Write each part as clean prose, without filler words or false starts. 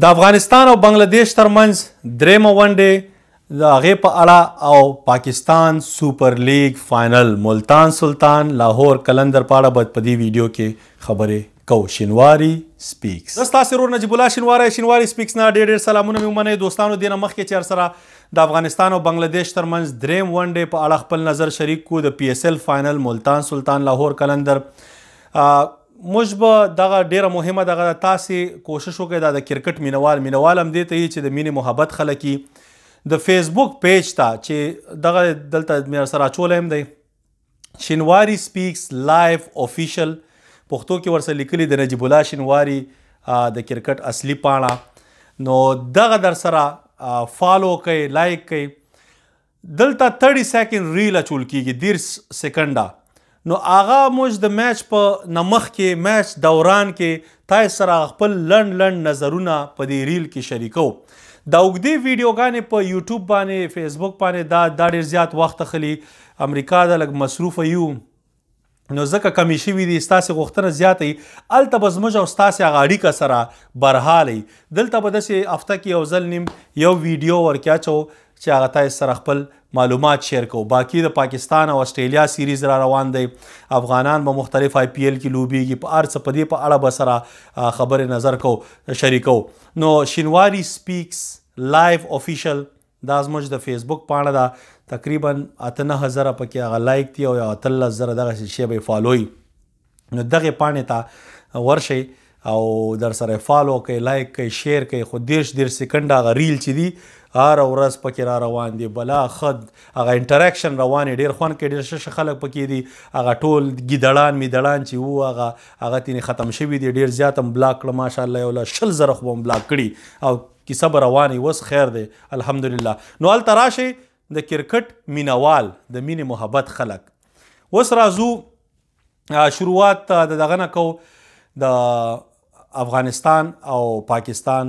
د افغانستان او بنگله دیش ترمنځ درېیمه ونډه، د هغې په اړه او پاکستان سوپر لیګ فاینل، ملتان سلطان لاهور قلندر په اړه به په دې ویډیو کې خبرې کوو. شینواری سپیکس. زه ستاسو ورور نجیب الله شینواری، شینواری سپیکس نه ډېر ډېر سلامونه مې ومنئ دوستانو. دې نه مخکې چې سره د افغانستان او بنگله دیش ترمنځ دریم ونډې په اړه خپل نظر شریک کو، د پی ایس ایل فاینل ملتان سلطان لاهور قلندر، موږ به دغه ډیره مهمه دغه تاسې کوشش وکړئ، دا د کرکټ مینوال هم دې ته چې د مینې محبت خلک د فیسبوک پیج ته چې دغه دلته مې سره اچولی هم دی، شینواری سپیکس لایف افیشل پښتو کې ورسره لیکلي، د نجیب الله شینواری د کرکټ اصلي پاڼه، نو دغه در سره فالو کړئ، لایک کړئ. دلته 30 سیکنډ ریل اچول کېږي، 30 سیکنډه، نو هغه موږ د میچ په نمخ کې، میچ دوران کې تاسو سره خپل لنډ لنډ نظرونه په دې ریل کې شریکو. دا اوږدې ویډیوګانې په یوټیوب باندې، فیسبوک باندې دا ډېر زیات وخت اخلي. امریکا دا لږ مصروفه یو، نو ځکه کمې شوي دي. ستاسې غوښتنه زیاته وي، هلته به زموږ او ستاسې هغه اړیکه سره برحاله وي. دلته به داسې هفته کې یو ځل نیم یو ویډیو ورکې اچو چې هغه تاسو سره خپل معلومات شیر کوو. باقي د پاکستان او اسټرالیا سیریز را روان دی، افغانان به مختلف آی پي ایل کې لوبیږي، په هر څه په دې په اړه به سره خبرې نظر کوو، شریکو. نو شینواری سپیکس لایف افیشل دا زموږ د فیسبوک پاڼه ده، تقریبا 8-9 زره پکې هغه لایک دي او 18 زره دغسې شی به یې فالو وي. نو دغې پاڼې ته ورشئ او در سره فالو کړئ، لایک کړئ، شیر کړئ. خو 30 30 سیکنډه هغه ریل چې دي هره ورځ پکې را روان دي، بلا ښه هغه انټریکشن روان دي، ډېر خوند کوي، ډېر ښه ښه خلک پکې دي. هغه ټول ګیدړان میدړان چې وو هغه تینې ختم شوي دي، ډېر زیات هم بلاک کړه ماشاءالله، یو له 20 زره خو به هم بلاک کړي او کیسه به روانه وي. اوس خیر دی الحمدلله. نو هلته راشئ د کرکټ مینوال، د مینې محبت خلک. اوس راځو شروعات د دغه نه کوو، د افغانستان او پاکستان،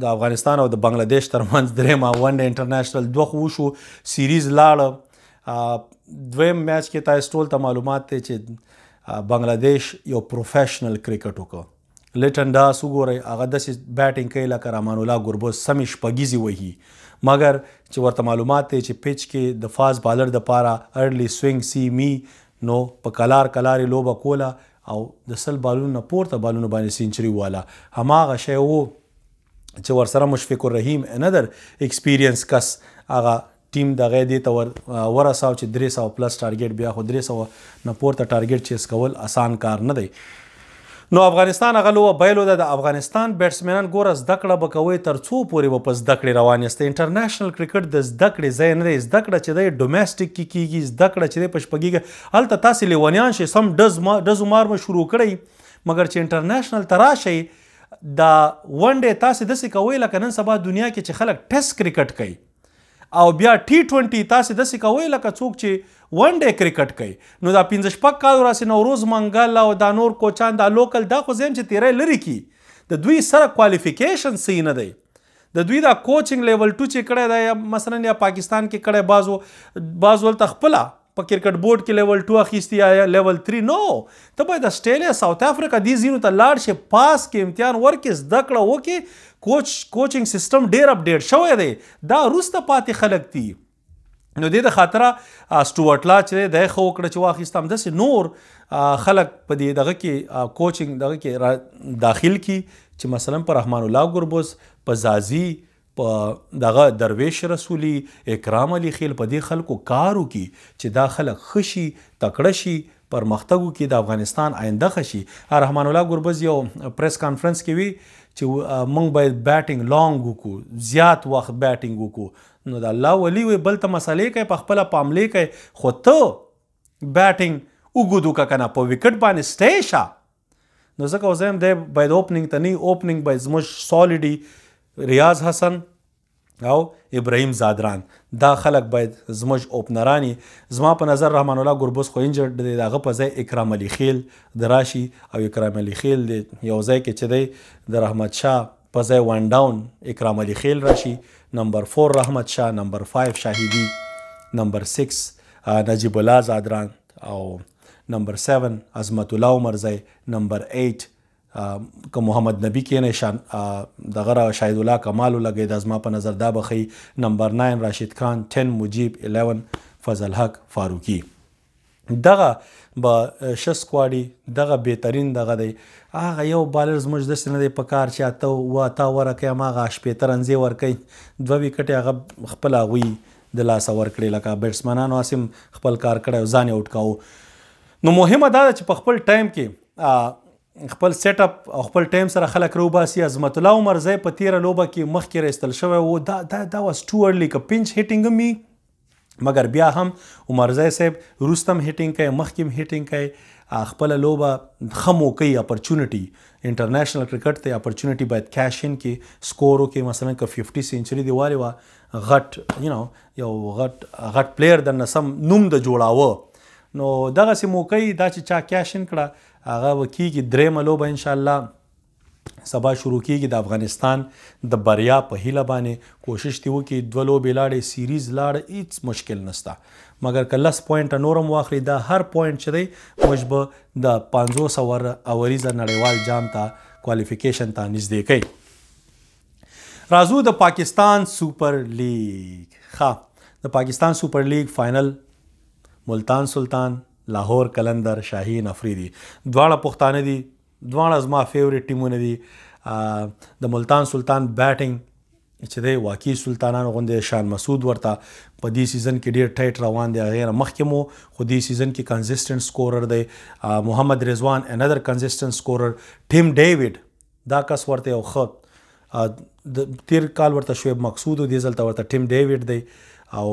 د افغانستان او د بنگلاديش ترمنځ درېیمه ون ډے انټرنیشنل. دوه خو وشو، سیریز لاړه. دویم میچ کې تاسو ټول ته معلومات دی چې بنگلاديش یو پروفیشنل کرکټ وکړ. لیټن داس وګورئ، هغه داسې بیټینګ کوي لکه رحمان الله ګربز، سمې شپږیزې وهي، مګر چې ورته معلومات دی چې پیچ کې د فاست بالر دپاره ارلی سوینګ سی می، نو په کلار کلار یې لوبه کوله او د 100 بالونو نه پورته بالونو باندې سینچري واله. هماغه شی وو چې ورسره مشفق الرحیم انادر ایکسپیرینس کس هغه ټیم دغه دې ته ورساو چې 300 پلس ټارګټ، بیا خو 300 نه پورته ټارګټ چیس کول اسان کار نه دی. نو افغانستان هغه لوبه بایلوده. د افغانستان بیټسمنان ګوره، زده کړه به کوئ، تر څو پورې به په زده کړې روان یاست؟ انټرنیشنل کرکټ د زده کړې ځای نه دی. زده کړه چې دی ډومېسټک کې کېږي، زده کړه چې دی په شپږیږي، هلته تاسې لیونیان شئ، سم ډزو مار مو شروع کړئ، مګر چې انټرنیشنل ته راشئ دا ون ډے تاسې داسې کوئ لکه نن سبا دنیا کې چې خلک ټیسټ کرکټ کوي، او بیا ټي 20 تاسې داسې کوئ لکه څوک چې ون ډے کرکټ کوي. نو دا پنځه شپږ کال راسې نوروز منګل او دا نور کوچان، دا لوکل، دا خو زه یم چې تیری لرې کي، د دوی سره کوالیفیکیشن صحیح نه دی. د دوی دا کوچینګ لیول 2 چې کړی دی مثلا یا پاکستان کې کړی، بعضو هلته خپله په کرکټ بورډ کې لیول 2 اخیستی یا لیول 3. نو ته باید اسټرالیا، ساوت افریقا دې ځینو ته لاړ شې، پاس کې امتحان ورکړې، زده کړه وکړې. کوچینګ سیستم ډېر اپډیټ شوی دی، دا وروسته پاتې خلک دي. نو دې د خاطره سټوارټ لا چې دی ښه وکړه چې واخیسته. همداسې نور خلک په دې دغه کې کوچینګ دغه کې را داخل کي چې مثلا په رحمان الله ګربز، په ځاځي، په دغه درویش رسولي، اکرام علي خیل، په دې خلکو کار وکړي چې دا خلک ښه شي، تکړه شي، پرمختګ وکړي، د افغانستان آینده ښه شي. رحمان الله ګربز یو پریس کانفرنس کې وي چې موږ باید بیټینګ لانګ وکړو، زیات وخت بیټینګ وکړو. نو د الله ولی وي، بل ته مسلې کوي، په خپله پاملې کوي، خو ته بیټینګ اوږد وکړه که نه، په وکټ باندې سټی شه. نو ځکه زه یم دی باید اوپنینګ ته نه، اوپنینګ باید زموږ سالیډي ریاض حسن او ابراهیم زادران، دا خلک باید زموږ اوپنرانی. زما په نظر رحمان الله ګربز خو انجرډ دی، د هغه په ځای اکرام علي خیل د راشي او اکرام علي خیل دی یو ځای کې چې دی د رحمت شاه په ځای وان ډاون اکرام علي خیل راشي، نمبر 4 رحمت شاه، نمبر 5 شاهدي، نمبر 6 نجیب الله زادران او نمبر 7 عظمت الله عمرزی، نمبر 8 که محمد نبی کینې شان دغه را شاهد الله کمال ولګي، دا زما په نظر دا به ښه. نمبر 9 راشد خان، 10 مجیب، 11 فضل حق فاروقي، دغه به ښه squad ي، دغه بهترین دغه دی. هغه یو بالر زموږ داسې نه دی په کار چې 8 7 اته اووره کوي، هماغه 60 رنزې ورکوي، 2 ویکټې هغه خپل هغوی د لاسه ورکړي، لکه بیټسمنانو هسې هم خپل کار کړی او ځان یې اوټ کاوه. نو مهمه دا ده چې په خپل ټایم کې خپل سیټ اپ او خپل ټایم سره خلک راوباسي. عظمت الله عمرزی په تیره لوبه کې مخکې را ایستل شوی و، دا دا دا was too early، که pinch hitting هم وي، مګر بیا هم عمرزی صاحب وروسته هم hitting کوي، مخکې هم hitting کوي. خپله لوبه ښه موقع، opportunity، international کرکټ ته opportunity باید cash in کې score وکړي. مثلا که 50 century دی والي وه، غټ یو غټ غټ player د نسم نوم د جوړاوه. نو دغسې موقع دا چې چا cash in کړه هغه به کېږي. درېیمه لوبه انشاءالله سبا شروع کیږي، د افغانستان د بریا په هیله باندې کوشش دی وکړي. 2 لوبې لاړې، series لاړ، هیڅ مشکل نشته، مګر که 10 point نور هم واخلي، دا هر point چې دی موږ به د 50 اوریزه نړیوال جام ته qualification ته نږدې کوي. راځو د پاکستان سوپر لیګ. ښه، د پاکستان سوپر لیګ final ملتان سلطان، لاهور کلندر، شاهین افریدي، دواړه پښتانه دي، دواړه زما favourite ټیمونه دي. د ملتان سلطان batting چې دی واقعي سلطانانو غوندې، شان مسعود ورته په دې season کې ډیر tight روان دی، هغې نه مخکې مو خو دې season کې consistent scorer دی. محمد رضوان another consistent scorer. ټیم ډیویډ دا کس ورته یو ښه، تیر کال ورته شعیب مقصود و، دې ځل ته ورته ټیم ډیویډ دی، او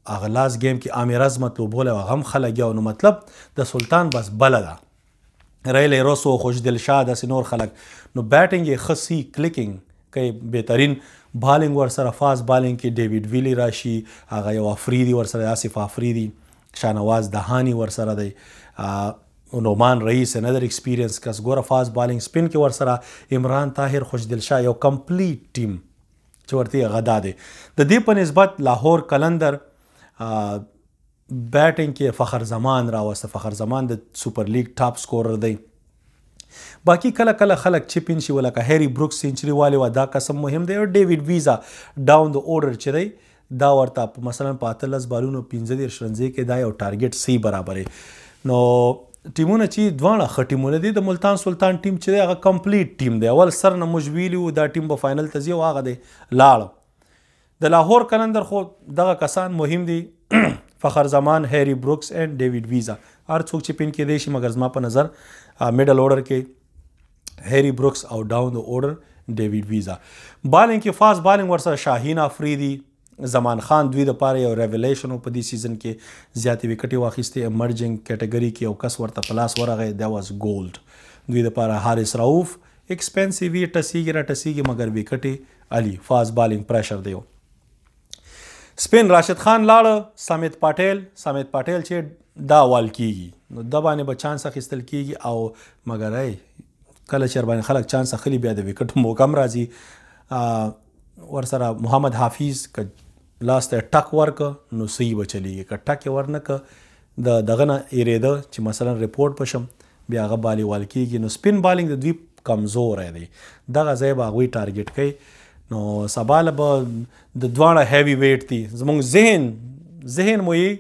هغه last game کې عامر عظمت لوبولی هغه هم ښه لګیا و. نو مطلب د سلطان بس بله ده، ریلی روسو، خوشدل شاه، داسې نور خلک. نو batting یې ښه سی clicking کوي، بهترین بالینګ ورسره، fast bowling کې ډیویډ ویلی راشي، هغه یو افریدي ورسره، آصف افریدي، شانواز دهانی ورسره دی، نعمان رئیس another experience کس. ګوره fast bowling spin کې ورسره عمران طاهر، خوشدل شاه، یو complete team چې ورته هغه دا دی. د دې په نسبت لاهور کلندر batting کې فخر زمان راوسته، فخر زمان د سوپر لیګ top scorer دی. باقي کله کله خلک chip in شي، ولکه هری بروکس century والي وه، دا قسم مهم دی. او ډیویډ ویزا down the order چې دی دا ورته مثلا په 18 بالونو 35 رنزې کې دا یو target سی برابرې. نو ټیمونه چې دواړه ښه ټیمونه دي. د ملتان سلطان ټیم چې دی هغه complete team دی، اول سر نه موږ ویلي وو دا ټیم به final ته ځي او هغه دی لاړ. د لاهور قلندر خو دغه کسان مهم دي، فخر زمان، هری بروکس and ډیویډ ویزا، هر څوک چې pin کېدی شي، مګر زما په نظر middle order کې هری بروکس او down the order ډیویډ ویزا. بالینګ کې fast bowling ورسره شاهین افریدي، زمان خان دوی د پاره یو revelation په دې season کې زیاتې وکټې واخیستې، emerging category کې یو کس ورته په لاس ورغی، دا was gold دوی د پاره. حارث رؤف expensive وي، ټسیږي را ټسیږي، مګر وکټې علي fast bowling pressure دی. spin راشد خان لاړ، سمیت پاټیل، سمیت پاټیل چې دا وال کیږي نو د باندې به چانس اخیستل کیږي، او مګر ای کله چې باندې خلک چانس اخلي بیا د وکټ موقع هم راځي. ورسره محمد حافظ که لاس ته ټک ورکه نو صحیح به چلیږي، که ټک یې ورنه که د دغه نه ایرېده چې مثلا report به شم بیا هغه بالي وال کیږي. نو spin bowling د دوی کمزوری دی، دغه ځای به هغوی target کوي. نو سبا له به د دواړه heavy weight دي، زموږ ذهن مو یې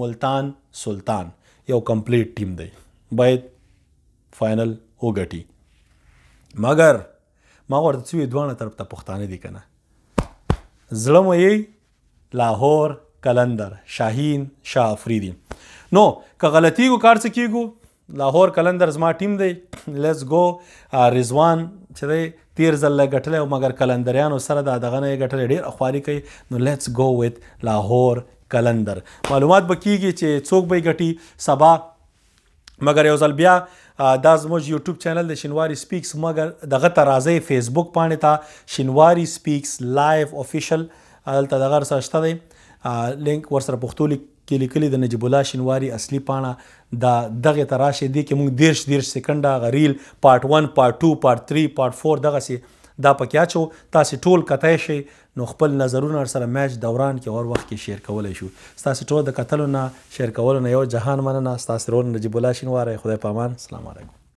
ملتان سلطان یو complete team دی، باید final وګټي. مګر ما ورته څه وي، دواړه طرف ته پښتانه دي که نه، زړه مو یې لاهور قلندر، شاهین شاه افریدي. نو که غلطیږو کار څه کیږو، لاهور قلندر زما ټیم دی، let's go. رضوان چې دی تیر ځل له ګټلی و، مګر قلندریانو سره دا دغه نه یې ګټلی، ډېره خواري کوي. نو let's go with لاهور قلندر. معلومات به کیږي چې څوک به یې ګټي سبا. مګر یو ځل بیا دا زموږ یوټیوب channel د شینواری سپیکس، مګر دغه ته راځئ فیسبوک پاڼې ته، شینواری سپیکس live official، هلته دغه ورسره شته دی لینک، ورسره پښتو کې لیکلي د نجیب الله شینواری اصلي پاڼه دا دغې ته راشئ. دې کې موږ 30 30 سیکنډه هغه reel part 1، part 2، part 3، part 4 دغسې دا پکې اچو، تاسې ټول کتی شئ، نو خپل نظرونه ورسره میچ دوران کې هر وخت کې share کولی شو. ستاسې ټول د کتلو نه share کولو نه یو جهان مننه. ستاسې ورور نجیب الله شینواری، خدای په امان، السلام علیکم.